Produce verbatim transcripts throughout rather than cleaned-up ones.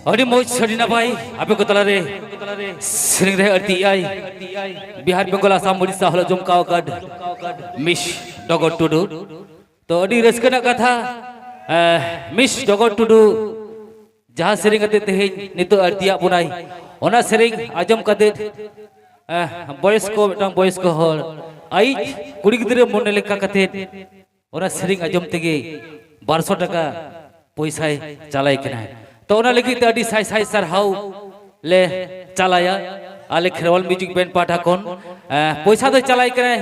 ᱟᱹᱰᱤ ᱢᱚᱡᱽ, ᱟᱹᱰᱤ ᱱᱟᱯᱟᱭ, ᱟᱯᱮ ᱠᱚ ᱛᱟᱞᱟᱨᱮ ᱥᱮᱨᱮᱧ ᱨᱮ ᱟᱹᱲᱛᱤ ᱟᱭ ᱵᱤᱦᱟᱨ, ᱵᱮᱝᱜᱚᱞ, ᱟᱥᱟᱢ, ᱩᱲᱤᱥᱥᱟ ᱦᱚᱞᱚ ᱡᱚᱢᱠᱟᱣ ᱟᱠᱟᱫ ᱢᱤᱥ ᱰᱚᱜᱚᱨ ᱴᱩᱰᱩ᱾ ᱛᱚ ᱟᱹᱰᱤ ᱨᱟᱹᱥᱠᱟᱹ ᱨᱮᱱᱟᱜ ᱠᱟᱛᱷᱟ, ᱮ, ᱢᱤᱥ ᱰᱚᱜᱚᱨ ᱴᱩᱰᱩ ᱡᱟᱦᱟᱸ ᱥᱮᱨᱮᱧ ᱠᱟᱛᱮ ᱛᱮᱦᱮᱧ ᱱᱤᱛᱚᱜ ᱟᱹᱲᱛᱤᱭᱟᱜ ᱵᱚᱱᱟᱭ, ᱚᱱᱟ ᱥᱮᱨᱮᱧ ᱟᱸᱡᱚᱢ ᱠᱟᱛᱮ, ᱮ, ᱵᱚᱭᱚᱥ ᱠᱚ, ᱢᱤᱫᱴᱟᱝ ᱵᱚᱭᱚᱥ ᱠᱚ ᱦᱚᱲ ᱟᱡ ᱠᱩᱲᱤ ᱜᱤᱫᱽᱨᱟᱹ ᱢᱚᱱᱮ ᱞᱮᱠᱟ ᱠᱟᱛᱮ ᱚᱱᱟ ᱥᱮᱨᱮᱧ ᱟᱸᱡᱚᱢ ᱛᱮᱜᱮ ᱵᱟᱨᱥᱚ ᱴᱟᱠᱟ ᱯᱚᱭᱥᱟᱭ ᱪᱟᱞᱟᱭ ᱠᱟᱱᱟᱭ᱾ ᱛᱚ ᱚᱱᱟ ᱞᱟᱹᱜᱤᱫ ᱛᱮ ᱟᱹᱰᱤ ᱥᱟᱭ ᱥᱟᱭ ᱥᱟᱨᱦᱟᱣ ᱞᱮ ᱪᱟᱞᱟᱭᱟ ᱟᱞᱮ ᱠᱷᱮᱨᱣᱟᱞ ᱢᱤᱣᱡᱤᱠ ᱵᱮᱱᱰ ᱯᱟᱦᱴᱟ ᱠᱷᱚᱱ᱾ ᱮ, ᱯᱚᱭᱥᱟ ᱫᱚᱭ ᱪᱟᱞᱟᱭ ᱠᱟᱱᱟᱭ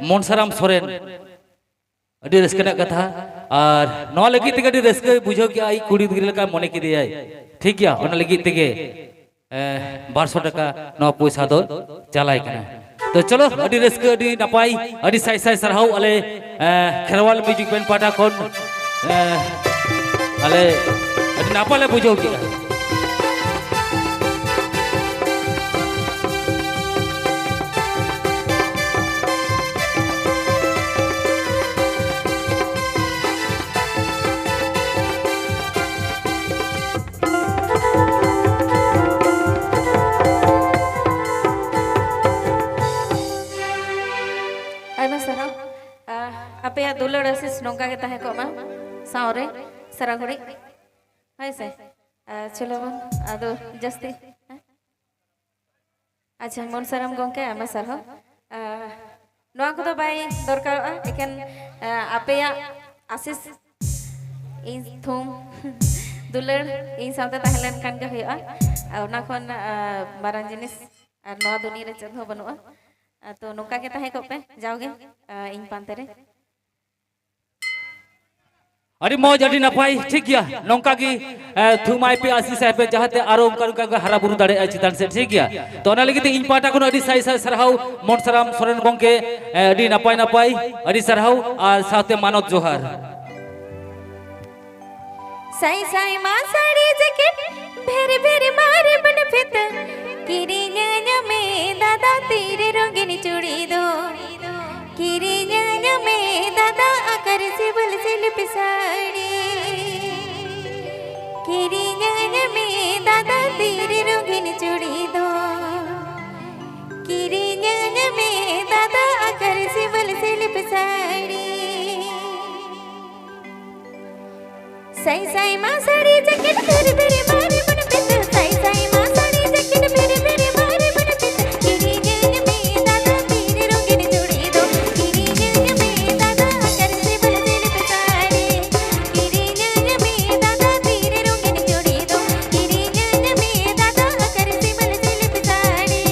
ᱢᱚᱱᱥᱟᱨᱟᱢ ᱥᱚᱨᱮᱱ᱾ ᱟᱹᱰᱤ ᱨᱟᱹᱥᱠᱟᱹ ᱨᱮᱱᱟᱜ ᱠᱟᱛᱷᱟ᱾ ᱟᱨ ᱱᱚᱣᱟ ᱞᱟᱹᱜᱤᱫ ᱛᱮᱜᱮ ᱟᱹᱰᱤ ᱨᱟᱹᱥᱠᱟᱹᱭ ᱵᱩᱡᱷᱟᱹᱣ ᱠᱮᱜᱼᱟ, ᱟᱡ ᱠᱩᱲᱤ ᱜᱤᱫᱽᱨᱟᱹ ᱞᱮᱠᱟ ᱢᱚᱱᱮ ᱠᱮᱫᱮᱭᱟᱭ᱾ ᱴᱷᱤᱠ ᱜᱮᱭᱟ, ᱚᱱᱟ ᱞᱟᱹᱜᱤᱫ ᱛᱮᱜᱮ, ᱮ, ᱵᱟᱨᱥᱚ ᱴᱟᱠᱟ ᱱᱚᱣᱟ ᱯᱚᱭᱥᱟ ᱫᱚ ᱪᱟᱞᱟᱭ ᱠᱟᱱᱟ᱾ ᱛᱚ ᱪᱚᱞᱚ, ᱟᱹᱰᱤ ᱨᱟᱹᱥᱠᱟᱹ, ᱟᱹᱰᱤ ᱱᱟᱯᱟᱭ, ᱟᱹᱰᱤ ᱥᱟᱭ ᱥᱟᱭ ᱥᱟᱨᱦᱟᱣ ᱟᱞᱮ, ᱮ, ᱠᱷᱮᱨᱣᱟᱞ ᱢᱤᱣᱡᱤᱠ ᱵᱮᱱᱰ ᱯᱟᱦᱴᱟ ᱠᱷᱚᱱ᱾ ᱮ, ᱟᱞᱮ ᱟᱹᱰᱤ ᱱᱟᱯᱟᱭ ᱞᱮ ᱵᱩᱡᱷᱟᱹᱣ ᱠᱮᱜᱼᱟ᱾ ᱟᱭᱢᱟ ᱥᱟᱨᱦᱟᱣ᱾ ᱟ, ᱟᱯᱮᱭᱟᱜ ᱫᱩᱞᱟᱹᱲ ᱟᱥᱤᱥ ᱱᱚᱝᱠᱟ ᱜᱮ ᱛᱟᱦᱮᱸ ᱠᱚᱜ ᱢᱟ ᱥᱟᱶᱨᱮ ᱥᱟᱨᱟ ᱜᱷᱟᱹᱲᱤᱡ᱾ ᱦᱳᱭ ᱥᱮ? ᱟ, ᱪᱚᱞᱚ ᱵᱚᱱ ᱟᱫᱚ ᱡᱟᱹᱥᱛᱤ, ᱦᱮᱸ? ᱟᱪᱪᱷᱟ, ᱢᱚᱱᱥᱟᱨᱟᱢ ᱜᱚᱢᱠᱮ, ᱟᱭᱢᱟ ᱥᱟᱨᱦᱟᱣ᱾ ᱟ, ᱱᱚᱣᱟ ᱠᱚᱫᱚ ᱵᱟᱭ ᱫᱚᱨᱠᱟᱨᱚᱜᱼᱟ, ᱮᱠᱮᱱ, ᱟ, ᱟᱯᱮᱭᱟᱜ ᱟᱥᱤᱥ, ᱤᱧ ᱛᱷᱩᱢ, ᱫᱩᱞᱟᱹᱲ ᱤᱧ ᱥᱟᱶᱛᱮ ᱛᱟᱦᱮᱸ ᱞᱮᱱᱠᱷᱟᱱ ᱜᱮ ᱦᱩᱭᱩᱜᱼᱟ᱾ ᱟ, ᱚᱱᱟ ᱠᱷᱚᱱ, ᱟ, ᱢᱟᱨᱟᱝ ᱡᱤᱱᱤᱥ ᱟᱨ ᱱᱚᱣᱟ ᱫᱩᱱᱤᱭᱟᱹ ᱨᱮ ᱪᱮᱫ ᱦᱚᱸ ᱵᱟᱹᱱᱩᱜᱼᱟ᱾ ᱟ, ᱛᱚ ᱱᱚᱝᱠᱟ ᱜᱮ ᱛᱟᱦᱮᱸ ᱠᱚᱜ ᱯᱮ ᱡᱟᱣᱜᱮ, ᱟ, ᱤᱧ ᱯᱟᱱᱛᱮ ᱨᱮ᱾ ᱟᱹᱰᱤ ᱢᱚᱡᱽ, ᱟᱹᱰᱤ ᱱᱟᱯᱟᱭ, ᱴᱷᱤᱠ ᱜᱮᱭᱟ᱾ ᱱᱚᱝᱠᱟ ᱜᱮ, ᱮ, ᱛᱷᱩᱢᱟᱭ ᱯᱮ, ᱟᱥᱤᱥᱟᱭ ᱯᱮ, ᱡᱟᱦᱟᱸᱛᱮ ᱟᱨᱚ ᱚᱱᱠᱟ, ᱚᱱᱠᱟ ᱜᱮ ᱦᱟᱨᱟ ᱵᱩᱨᱩ ᱫᱟᱲᱮᱭᱟᱜᱼᱟ ᱪᱮᱛᱟᱱ ᱥᱮᱫ, ᱴᱷᱤᱠ ᱜᱮᱭᱟ᱾ ᱛᱚ ᱚᱱᱟ ᱞᱟᱹᱜᱤᱫ ᱛᱮ ᱤᱧ ᱯᱟᱦᱴᱟ ᱠᱷᱚᱱ ᱟᱹᱰᱤ ᱥᱟᱭ ᱥᱟᱭ ᱥᱟᱨᱦᱟᱣ ᱢᱚᱱᱥᱟᱨᱟᱢ ᱥᱚᱨᱮᱱ ᱜᱚᱢᱠᱮ, ᱮ, ᱟᱹᱰᱤ ᱱᱟᱯᱟᱭ ᱱᱟᱯᱟᱭ, ᱟᱹᱰᱤ ᱥᱟᱨᱦᱟᱣ ᱟᱨ ᱥᱟᱶᱛᱮ ᱢᱟᱱᱚᱛ ᱡᱚᱦᱟᱨ᱾ ᱥᱟᱭ ᱥᱟᱭ ᱢᱟ ᱥᱟᱹᱲᱤ ᱡᱮᱠᱮᱴ, ᱵᱷᱮᱨ ᱵᱷᱮᱨ ᱢᱟ ᱨᱤᱵᱚᱱ ᱯᱷᱤᱛᱟᱹ, ᱠᱤᱨᱤᱧᱟᱹᱧ ᱢᱮ ᱫᱟᱫᱟ ᱛᱤᱨᱮ ᱨᱚᱝᱜᱤᱱ ᱪᱩᱲᱤ ᱫᱚ, ᱠᱤᱨᱤᱧᱟᱹᱧ ᱢᱮ ᱫᱟᱫᱟ ᱟᱠᱟᱨ ᱥᱤᱵᱤᱞ ᱥᱤᱞᱯᱤ ᱥᱟᱹᱲᱤ, ᱠᱤᱨᱤᱧᱟᱹᱧ ᱢᱮ ᱥᱟᱭ ᱥᱟᱭ ᱢᱟ ᱥᱟᱹᱲᱤ ᱡᱮᱠᱮᱴ ᱵᱷᱮᱨ ᱵᱷᱮᱨ ᱢᱟᱨᱮ ᱵᱚᱱ ᱯᱤᱛᱟᱹ᱾ ᱥᱟᱭ ᱥᱟᱭ ᱢᱟ ᱥᱟᱹᱲᱤ ᱡᱮᱠᱮᱴ ᱵᱷᱮᱨ ᱵᱷᱮᱨ ᱢᱟᱨᱮ ᱵᱚᱱ ᱯᱤᱛᱟᱹ᱾ ᱠᱤᱨᱤᱧᱟᱹᱧ ᱢᱮ ᱫᱟᱫᱟ ᱛᱤᱨᱮ ᱨᱚᱝᱜᱤᱱ ᱪᱩᱲᱤ ᱫᱚ᱾ ᱠᱤᱨᱤᱧᱟᱹᱧ ᱢᱮ ᱫᱟᱫᱟ ᱟᱠᱟᱨ ᱥᱤᱵᱤᱞ ᱥᱤᱞᱤᱯ ᱥᱟᱹᱲᱤ᱾ ᱠᱤᱨᱤᱧᱟᱹᱧ ᱢᱮ ᱫᱟᱫᱟ ᱛᱤᱨᱮ ᱨᱚᱝᱜᱤᱱ ᱪᱩᱲᱤ ᱫᱚ᱾ ᱠᱤᱨᱤᱧᱟᱹᱧ ᱢᱮ ᱫᱟᱫᱟ ᱟᱠᱟᱨ ᱥᱤᱵᱤᱞ ᱥᱤᱞᱤᱯ ᱥᱟᱹᱲᱤ᱾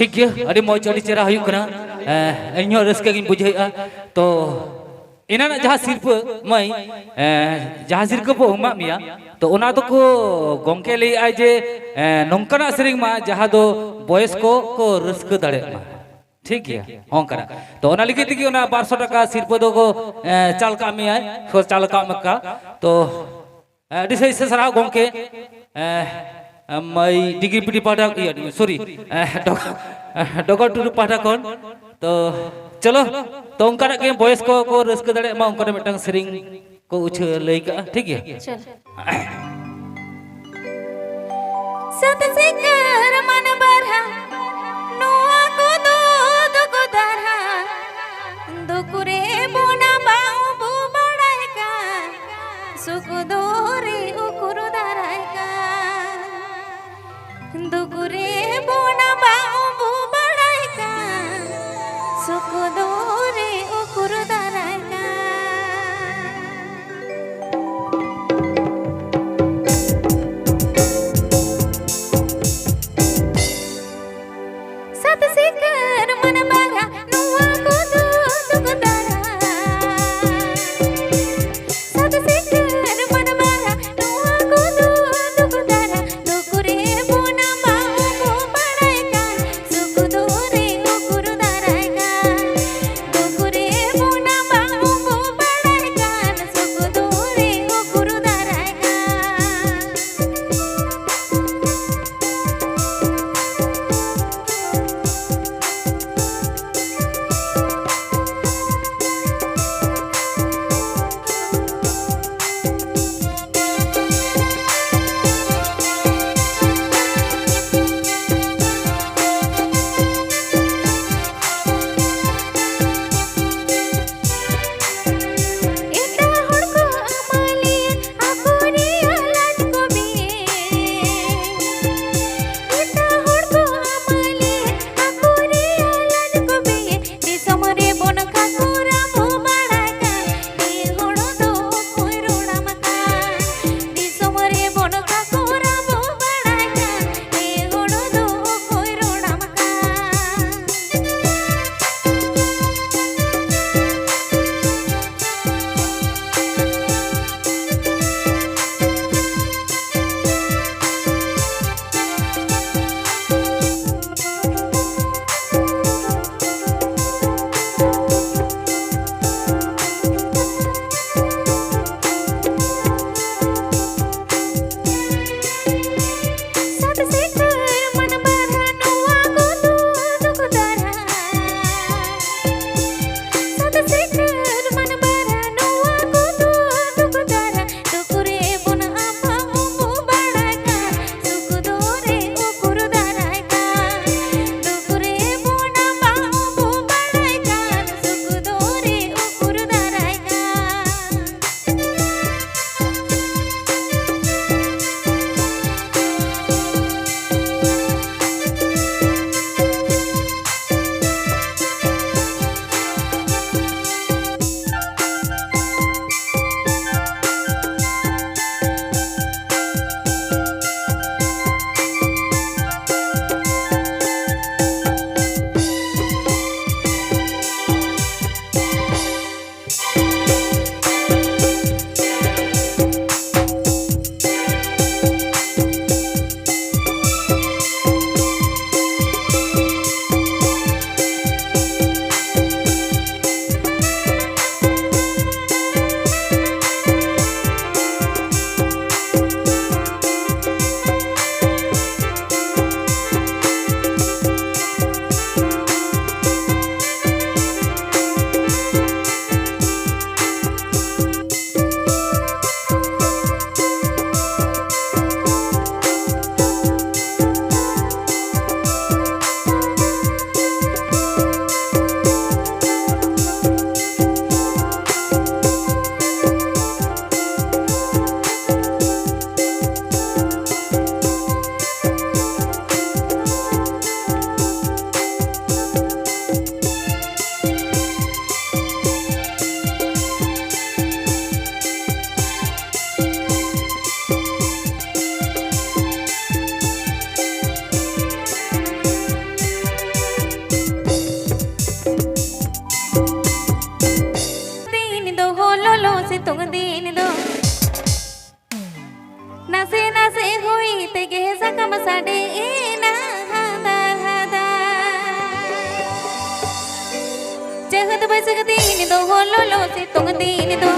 ᱴᱷᱤᱠ ᱜᱮᱭᱟ, ᱟᱹᱰᱤ ᱢᱚᱡᱽ, ᱟᱹᱰᱤ ᱪᱮᱦᱨᱟ ᱦᱩᱭᱩᱜ ᱠᱟᱱᱟ᱾ ᱮᱸ, ᱤᱧᱦᱚᱸ ᱨᱟᱹᱥᱠᱟᱹ ᱜᱤᱧ ᱵᱩᱡᱷᱟᱹᱣᱮᱫᱼᱟ᱾ ᱛᱚ ᱮᱱᱟᱱᱟᱜ ᱡᱟᱦᱟᱸ ᱥᱤᱨᱯᱟᱹ ᱢᱟᱹᱭ, ᱮᱸ, ᱡᱟᱦᱟᱸ ᱥᱤᱨᱯᱟᱹ ᱵᱚ ᱮᱢᱟᱜ ᱢᱮᱭᱟ, ᱛᱚ ᱚᱱᱟ ᱫᱚᱠᱚ ᱜᱚᱢᱠᱮ ᱞᱟᱹᱭᱮᱫᱼᱟᱭ ᱡᱮ, ᱮᱸ, ᱱᱚᱝᱠᱟᱱᱟᱜ ᱥᱮᱨᱮᱧ ᱢᱟ ᱡᱟᱦᱟᱸ ᱫᱚ ᱵᱚᱭᱮᱥ ᱠᱚ ᱠᱚ ᱨᱟᱹᱥᱠᱟᱹ ᱫᱟᱲᱮᱭᱟᱜ ᱢᱟ᱾ ᱴᱷᱤᱠ ᱜᱮᱭᱟ, ᱚᱱᱠᱟᱱᱟᱜ᱾ ᱛᱚ ᱚᱱᱟ ᱞᱟᱹᱜᱤᱫ ᱛᱮᱜᱮ ᱚᱱᱟ ᱵᱟᱨᱥᱚ ᱴᱟᱠᱟ ᱥᱤᱨᱯᱟᱹ ᱫᱚᱠᱚ, ᱮᱸ, ᱪᱟᱞ ᱠᱟᱜ ᱢᱮᱭᱟᱭ, ᱠᱚ ᱪᱟᱞ ᱠᱟᱜ ᱢᱮ ᱠᱟ᱾ ᱛᱚ ᱟᱹᱰᱤ ᱥᱟᱹᱭ ᱥᱮ ᱥᱟᱨᱦᱟᱣ ᱜᱚᱢᱠᱮ᱾ ᱮᱸ, ᱢᱟᱹᱭ ᱰᱤᱜᱽᱨᱤ ᱯᱤᱰᱤ ᱯᱟᱦᱴᱟ, ᱤᱭᱟᱹ, ᱥᱚᱨᱤ, ᱮᱸ, ᱰᱚᱜ-, ᱰᱚᱜᱚᱨ ᱴᱩᱰᱩ ᱯᱟᱦᱴᱟ ᱠᱷᱚᱱ᱾ ᱛᱚ ᱪᱚᱞᱚ, ᱛᱚ ᱚᱱᱠᱟᱱᱟᱜ ᱜᱮ ᱵᱚᱭᱮᱥ ᱠᱚ ᱠᱚ ᱨᱟᱹᱥᱠᱟᱹ ᱫᱟᱲᱮᱭᱟᱜ ᱢᱟ, ᱚᱱᱠᱟᱱᱟᱜ ᱢᱤᱫᱴᱟᱝ ᱥᱮᱨᱮᱧ ᱠᱚ ᱩᱪᱷᱟᱹ ᱞᱟᱹᱭ ᱠᱟᱜᱼᱟ, ᱴᱷᱤᱠ ᱜᱮᱭᱟ? ᱪᱚᱞᱚ᱾ ᱥᱟᱛ ᱥᱤᱠᱟᱹᱨ ᱢᱟᱱ ᱵᱟᱨᱦᱟ, ᱱᱚᱣᱟ ᱠᱚᱫᱚ ᱫᱩᱠ ᱫᱟᱨᱦᱟ᱾ ᱫᱩᱠ ᱨᱮ ᱵᱚᱱᱟ ᱵᱟᱝ ᱵᱚ ᱵᱟᱲᱟᱭ ᱠᱟᱱ, ᱥᱩᱠ ᱫᱚᱨᱮ ᱩᱠᱩᱨ ᱫᱟᱨᱟᱭ ᱠᱟᱱ᱾ ᱫᱩᱠ ᱨᱮ ᱵᱚᱱᱟ ᱵᱟᱝ ᱵᱚ ᱵᱟᱲᱟᱭ ᱠᱟᱱ, ᱥᱩᱠ ᱫᱚᱨᱮ ᱩᱠᱩᱨ ᱫᱟᱨᱟᱭ ᱠᱟᱱ᱾ ᱥᱟᱛ ᱥᱤᱠᱟᱹᱨ ᱢᱟᱱ ᱵᱟᱨᱟ, ᱱᱚᱣᱟ ᱠᱚᱫᱚ ᱫᱩᱠ ᱫᱟᱨᱟ᱾ ᱥᱟᱛ ᱥᱤᱠᱟᱹᱨ ᱢᱟᱱ ᱵᱟᱨᱟ, ᱱᱚᱣᱟ ᱠᱚᱫᱚ ᱫᱩᱠ ᱫᱟᱨᱟ᱾ ᱫᱩᱠ ᱨᱮ ᱵᱚᱱᱟ ᱵᱟᱝ ᱵᱚ ᱵᱟᱲᱟᱭ ᱠᱟᱱ, ᱥᱩᱠ ᱫᱚᱨᱮ ᱩᱠᱩᱨ ᱫᱟᱨᱟᱭ ᱠᱟᱱ᱾ ᱟᱹᱰᱤ ᱮᱱᱟ ᱦᱟᱫᱟ ᱦᱟᱫᱟ᱾ ᱪᱟᱹᱛ ᱵᱟᱹᱭᱥᱟᱹᱠᱷ ᱫᱤᱱ ᱫᱚ ᱦᱚᱞᱚᱞᱚ ᱥᱤᱛᱩᱝ ᱫᱤᱱ ᱫᱚ